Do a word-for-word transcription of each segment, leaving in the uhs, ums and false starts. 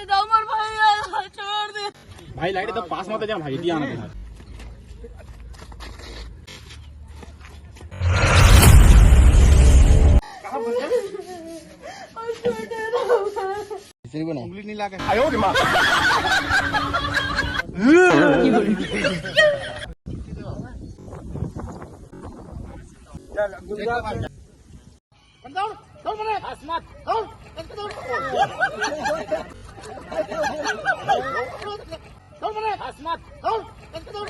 दो मोर भैया ला छोड़ दे। भाई, लाइट एकदम पास मत जा भाई, दिया ना। कहाँ फंस गया? उंगली नहीं लागे। आयो रे माँ। चल, अब दूसरा। दौड़, दौड़ बने। हंस मत। दौड़, इसको दौड़। दौड़ बने। हंस मत। दौड़, इसको दौड़।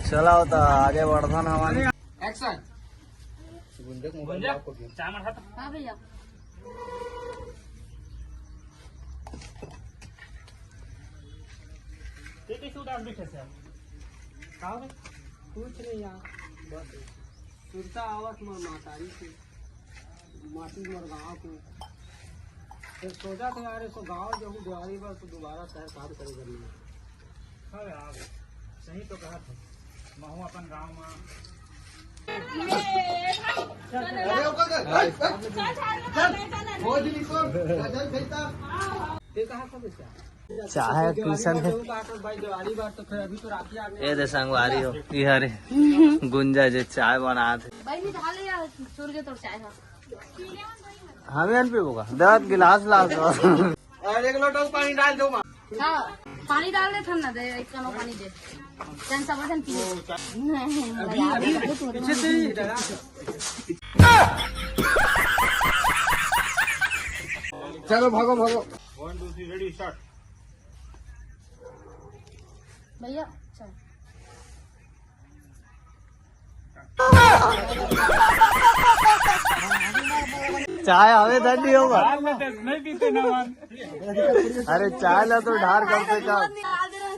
चला होता, आगे बढ़थन हमन। Action। गुंजक मोबाइल गुंजक, लॉक हो गया। चाय मन खाता। हाँ भैया। ये कैसे उदास बैठे से आप? का हो रे? कुछ नहीं यार, बस सुरता आवत मोर महतारी के, माटी मोर गाँव के। फिर सोचा था यार, इसको गाँव जो हूँ दिवाली पर तो दोबारा शहर काम करे करने। हाँ यार, सही तो कहा था। महू अपन गाँव में। अरे ओकर कर, हट, हट। चल। वो जी निकल, चल, चल, चल। ये कहाँ का बच्चा? चाय ट्यूशन है। भाई, दिवाली बार तो फिर अभी तो राखी आ गई। ये दे संगवारी हो, ये हरे गुंजा जे चाय बनात हे। भाई, निकाल ले यार, सुर के तोर चाय हा। हमें अन पीबो का? दत गिलास लास। और एक लोटा पानी डाल दो माँ। हाँ, पानी डाल दे, ठंडा दे, एक कनो पानी दे। जन सब जन पिए। नहीं, अभी, अभी पीछे से ही डरा। चलो, भागो, भागो। One, two, three, ready, start। भैया, चल। चाय हवे धनी हो बा। नहीं पीते ना मन। अरे चाय ला तो ढार कम से कम।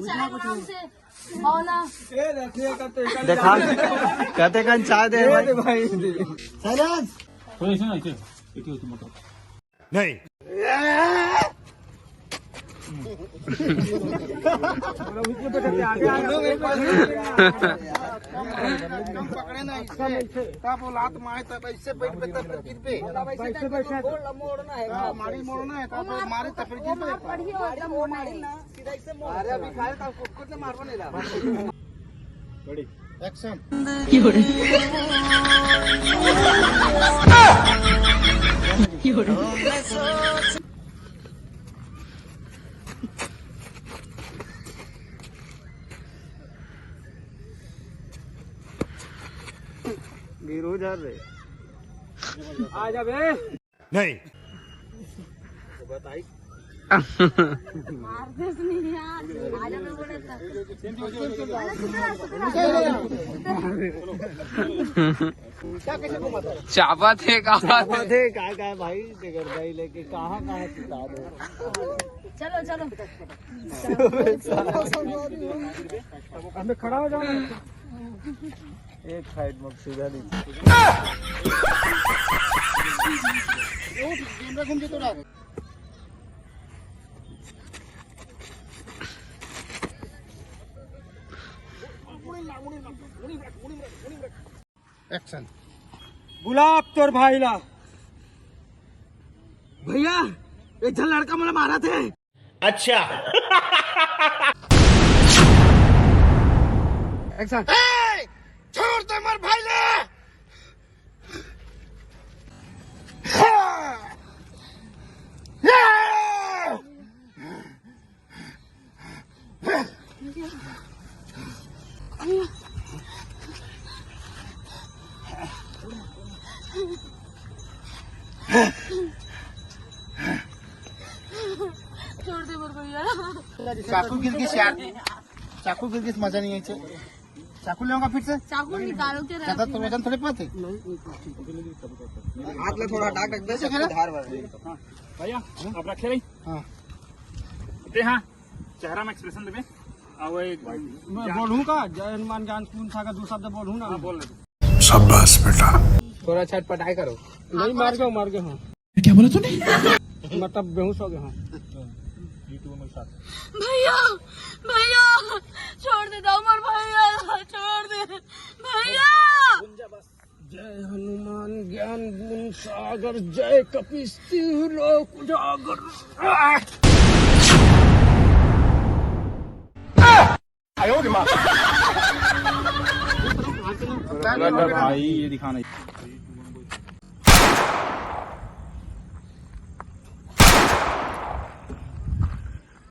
चाय आराम से। और ना। देखा, कहते कन चाय दे भाई। भाई। Silence। थोड़ा इसे ना, इसे, इसे, इसे मत। नहीं। पकड़े ना इसे, तब वो लात मारे, तब ऐसे बैठ पे, तब गिर पे। हाँ, मारी मोड़ना है, तब मारे, तब फिर गिर पे। अरे अभी खाए तो कुकुर ने मारबो नहीं ला। Ready, action। गिरो जा रे। आ जा बे। नहीं। मार दे नहीं यार। आ जा, मैं बोले था। चाबत हे का? चाबत हे का, का भाई? देगर भाई लेके कहाँ, कहाँ सुता दो। चलो, चलो। अंदर खड़ा हो जाओ। एक साइड में सीधा नीचे। उठ, कैमरा घूम के तोड़ा। Action। बुला अब तोर भाई ला। भैया, एक झन लड़का मोला मारत हे। अच्छा। Action। ए, छोड़ दे मोर भाई ला। छोड़ दे मोर भैया। चाकू गिर गिस यार, चाकू गिर गिस, मजा नहीं है। चाकू लेगा फिर से। चाकू निकालो के ज्यादा रख। तो वजन थोड़े पाते। हाथ ले थोड़ा डाक रख दे, ऐसे करा। धार वाला। भैया, अब रखे रही। हाँ। दे हाँ, चेहरा में expression देबे। अब एक मैं बोलूँ का? जय हनुमान ज्ञान गुण सागर दो शब्द बोलूँ ना? हाँ, बोल दे। शाबाश बेटा। थोड़ा छटपटाई करो। नहीं, मार गया, मार गया, हाँ। क्या बोला तूने? मतलब बेहोश हो गया, हाँ। भैया, भैया। छोड़ दे दाऊ, मोर भैया ला छोड़ दे भैया। जय हनुमान ज्ञान गुण सागर, जय कपीस तिहु लोक उजागर। भाई, ये दिखाना।